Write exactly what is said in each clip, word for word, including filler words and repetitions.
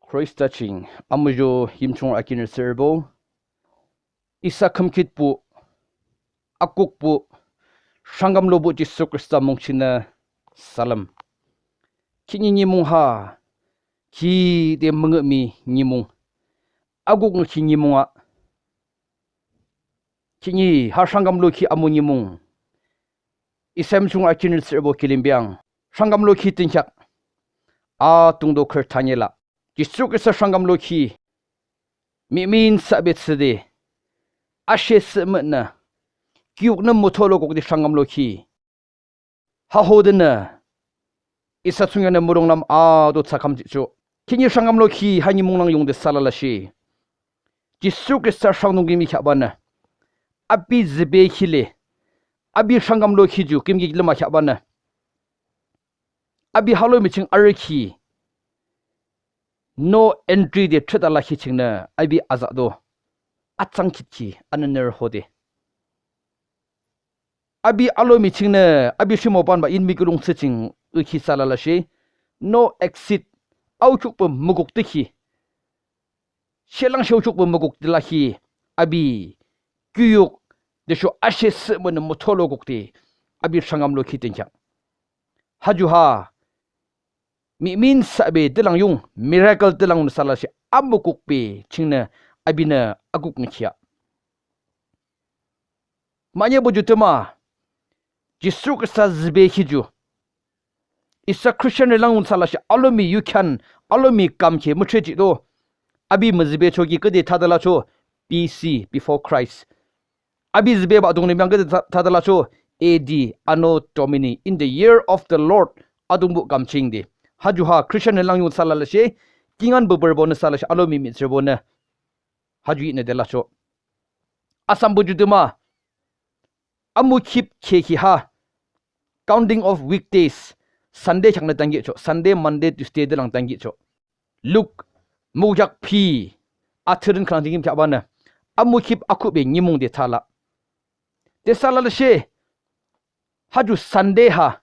Khrista ching amuzho Yimchunger akinrü tsührübo, isa khümkhitbuh, akukbuh, sangkamlobuh Jisu Khrista mung chingnü salem. Khihni nimung ha, khide müngühmühi nimung, akuk ngükhi nimung ah. Khihni ha sangkamlokhi amung nimung, isa Yimchunger akinrü tsührübo kilim biang, sangkamlokhi dünkheak adungto khürü thani lah. Jisu Khrista sangkamlokhi, mihmühi nüsa be thsüde, ashe sühmühnü, kiyuknü mütholo kukde sangkamlokhi. Ha hodenü, isa thsungkheaknü mulonglam ato thsakham jihchoh. Khihni sangkamlokhi ha nimung lang yungde thsü lalashe, Jisu Khrista sangdung kimi kheahbanü, api zübekhi le, api sangkamlokhi ju kimki lümakheahbanü, api ha lomi ching arükhi, no entry de thrüta lakhi chingnü api azahdo, atsangkhitkhi anenürü hode, api alomi chingnü api rhimobanbah yinmi kiulongthsü ching ükhi thsü lalashe, no exit, aochukpü mükukdükhi, shelang she aochukpü mükukde lakhi, api kiyuk tüsho ashe sühmühnü mütholo kukde, api sangkamlokhi dünkheak. Ha ju ha mihmühi nüsa be tülang yung, miracle tülang nüsa lashe, amükukbe chingnü apinü akuk ngükhi ah. Mahne buju tümü, Jisu Khrista zübekhi ju, isa Christianrü lang nüsa lashe alomi yukhan, alomi kamkhi müthri jihdo. Api müzübechoki küde thade lachoh? B C, before Christ. Api zübebah dunglim biang küde tha- thade lachoh? A D, Anno Domini, in the year of the Lord. Adungbuh kam ching de. Ha ju ha Christianrü lang yung thsü lalashe, kingaün püpürübonü thsü lalashe alomi mihtsürübonü ha ju yihnüde lachoh. Asam buju tümü, amukhip khekhi ha, counting of weekdays, Sunday kheaknü tankihchoh, Sunday, Monday, Tuesday tülang tankihchoh. Luk mukyak phi, athrürün khülang jingim kheahbanü, amukhip akhuhbe nimung de tha lah. Tüshe lalashe, ha ju Sunday ha,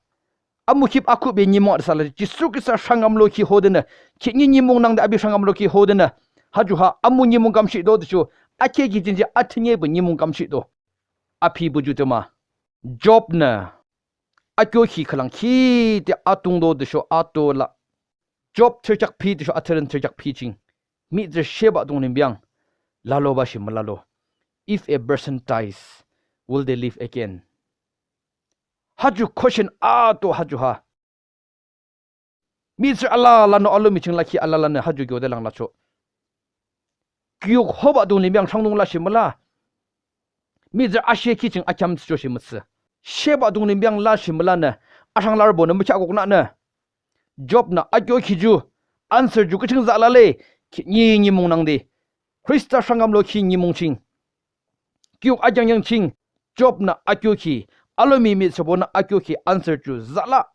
amukhip akhuhbe nimung ah thsü lalashe, Jisu Khrista sangkamlokhi hodenü, khihni nimung nangde api sangkamlokhi hodenü, ha ju ha amu nimung kamshihdo tüsho, akhekhi jinji athünipü nimung kamshihdo. Api buju tümü, Jobnü akhiukhi khülang khide adungto tüsho ato lah. Job thürükheak phi tüsho athrürün thürükheak phi ching, mihtsürü shebah dunglim biang, laloba she mülalo. If a person dies, will they live again? Ha ju question ato ha ju ha, mihtsürü alalanü alomi ching lakhi alalanü ha ju kyode lang lachoh. Kiyuk hobah dunglim biang sangdung lashe müla. Mihtsürü ashekhi ching akheam thsüchoh she müthsü. Shebah dunglim biang lashe mülanü, asang larübonü mükheah kuknanü, Jobnü akhiukhi ju, answer ju küching zala le, khihni nimung nangde, Khrista sangkamlokhi nimung ching, kiyuk akeangkeang ching, Jobnü akhiukhi, alomi mihtsürübonü akhiukhi answer ju zala.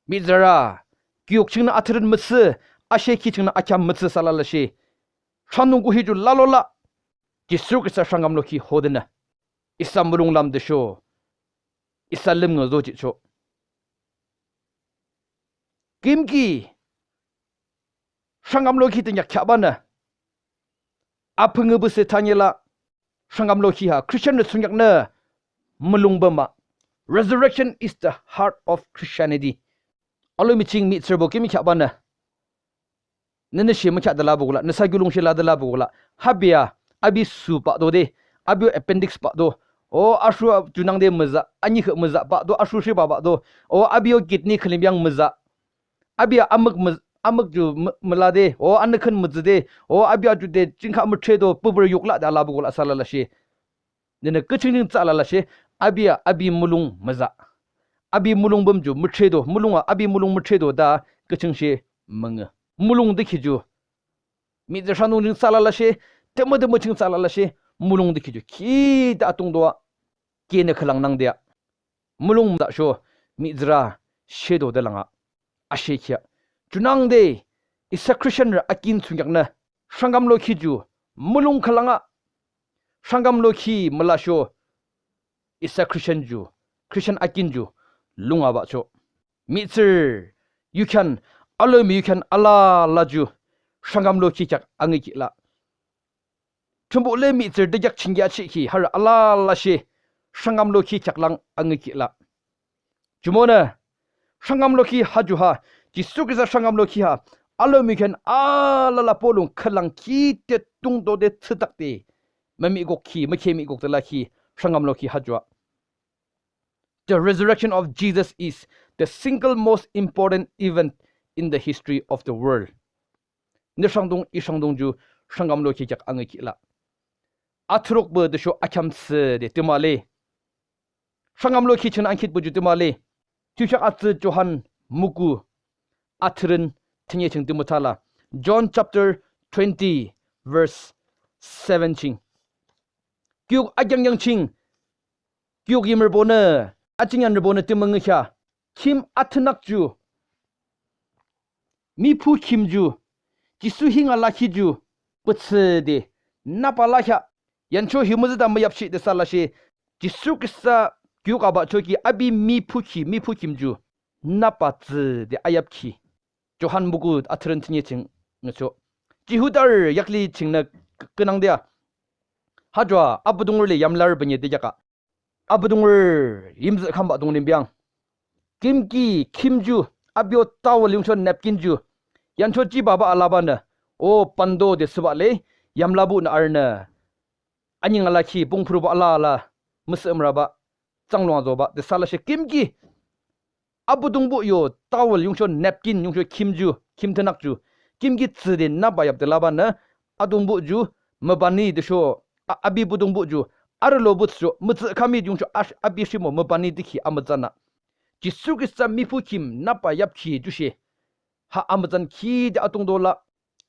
Mihtsürü kiyuk chingnü athrürün müthsü, ashekhi chingnü akheam müthsü thsü lalashe, sangdung kuhi ju lalo lah. Jisu Khrista sangkamlokhi hodenü, isa mulonglam tüsho, isa lümnü zojihchoh. Kimki sangkamlokhi dünkheak kheahbanü, apung püpüse thani lah, sangkamlokhi ha Christianrü thsungkheaknü mulong pü mah. Resurrection is the heart of Christianity. Alomi ching mihtsürübo kimi kheahbanü, nünü she mükheahde labuh kulah, nüsa kiulong she lade labuh kulah, ha bea, api su bahdo de, api appendix bahdo, o ashu junangde müza, anikhüh müza bahdo, ashu shebah bahdo, o api yo kidney khülim biang müza, api a amük mü- amük ju mü- mülade, o anükhün mütsüde, o api a jude chingkha müthredo, püpürü yuklah de alabuh kulah thsü lalashe, nünü küching ching thsü lalashe, api a api mulong müza, api mulong püm ju müthredo, mulong a api mulong müthredo de küching she müngüh. Mulong tükhi ju, mihtsürü sangdung ching thsü lalashe, tümütümü ching thsü lalashe, mulong tükhi ju khide adungto a, kenü khülang nangde a, mulong müzasho, mihtsürü a shedo de lang a, ashekhi a, junangde isa Christianrü akin thsungkheaknü, sangkamlokhi ju mulong khülang a, sangkamlokhi mülasho, isa Christian ju, Christian akin ju lung abahchoh. Mihtsürü yukhan, alomi yukhan alala ju shangamlokhi kheak angükhi lah. Thrünpuh le mihtsürü de kheak chingki achihkhi harü alalashe shangamlokhi kheak lang angükhi lah. Jumonü shangamlokhi ha ju ha, Jisu Khrista shangamlokhi ha, alomi kheak alala bolung khülang kide tungdo de thsüdak de mümihkukhi, mükhemihkuk de lakhi shangamlokhi ha ju a. The resurrection of Jesus is the single most important event in the history of the world. Nü sangdung, I sangdung ju shangamlokhi kheak angükhi lah. Athürukbe tüsho akheam thsüde tümü le. Shangamlokhi chingnü angkhitbe ju tümü le. Thiyusheak atsü Johan muku, athürün thüne ching tümü thala. John chapter twenty, verse seven ching. Kiuk akeangkeang ching, kiuk yimrübonü, achingyanrübonü tümü ngükheah. Khim athünak ju, miphu khim ju, Jisu hing alakhi ju, pütsüde napa lakheah. Yancho hi müzüta müyapshih de thsalashe, Jisu Khrista kiuk abachoki api miphu khi, miphu khim ju napa tsüde ayapkhi. Johan muku athürün thüne ching ngüchoh. Jihudarü yakli chingnü kü-, künangde a, ha ju a Abüdongrü le yamlarü bünye de kheak a, Abüdongrü yimzüh khamba dunglim biang. Kimki khim ju, api yo towel yungsho napkin ju, yancho jibaba alabanü, o pando de thsüba le, yamlabonü arünü aning alakhi pungphurubo alala müsühmüraba, thsanglung azoba de thsalashe, kimki Abüdongbo yo towel yungsho napkin yungsho khim ju, khim thünak ju, kimki tsüde napa yap de labanü, Atungpuh ju mübani tüsho a-, api Abüdongbo ju arülo pütsüsho mütsü khami yungsho a-, api rhimo mübani de khi amütsan a. Jisu Khrista miphu khim napa yapkhi jushe ha amütsan khide atungdo lah.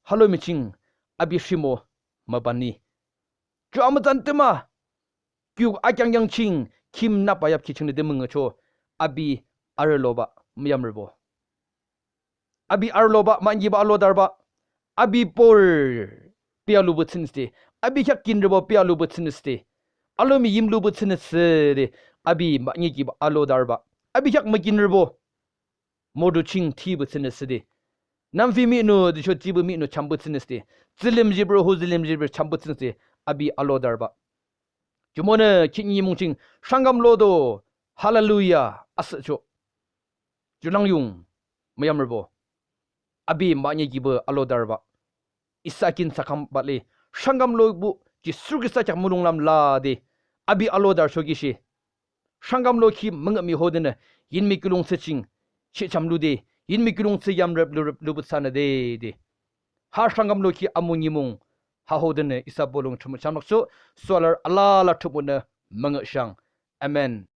Halomi ching api rhimo mübani ju amütsan tümü. Kiuk akeangkeang ching khim napa yapkhi chingnü tümü ngüchoh. Api arüloba, müyamrübo, api arüloba, mahnekiba, alodarüba, api borü pialubuh thsünüsüde, api kheak kinrübo pialubuh thsünüsüde, alomi yimlubuh thsünüsüde, api mahnekiba, alodarüba, api kheak mükinrübo modu ching thibah thsünüsüde, namfi mihnu tüsho thibah mihnu chambah thsünüsüde, tsülim jipürü ho tsülim jipürü chambah thsünüsüde, api alodarüba. Jumonü khihni nimung ching sangkam lodo, hallelujah asühchoh. Junang yung, müyamrübo, api mahnekibah alodarübah. Isa kin thsakhambah le, sangkam lobuh Jisu Khrista kheak mulonglam lade api alodarüchoki she sangkam lokhi müngühmühi hodenü yinmi kiulongthsü ching shihcham lude, yinmi kiulongthsü yamrep lurep lupü thsanü de de. Ha sangkam lokhi amung nimung ha hodenü isa bolung Thrünpuh chamlakchoh. Solar alala Thrünpuhnü müngühshang. Amen.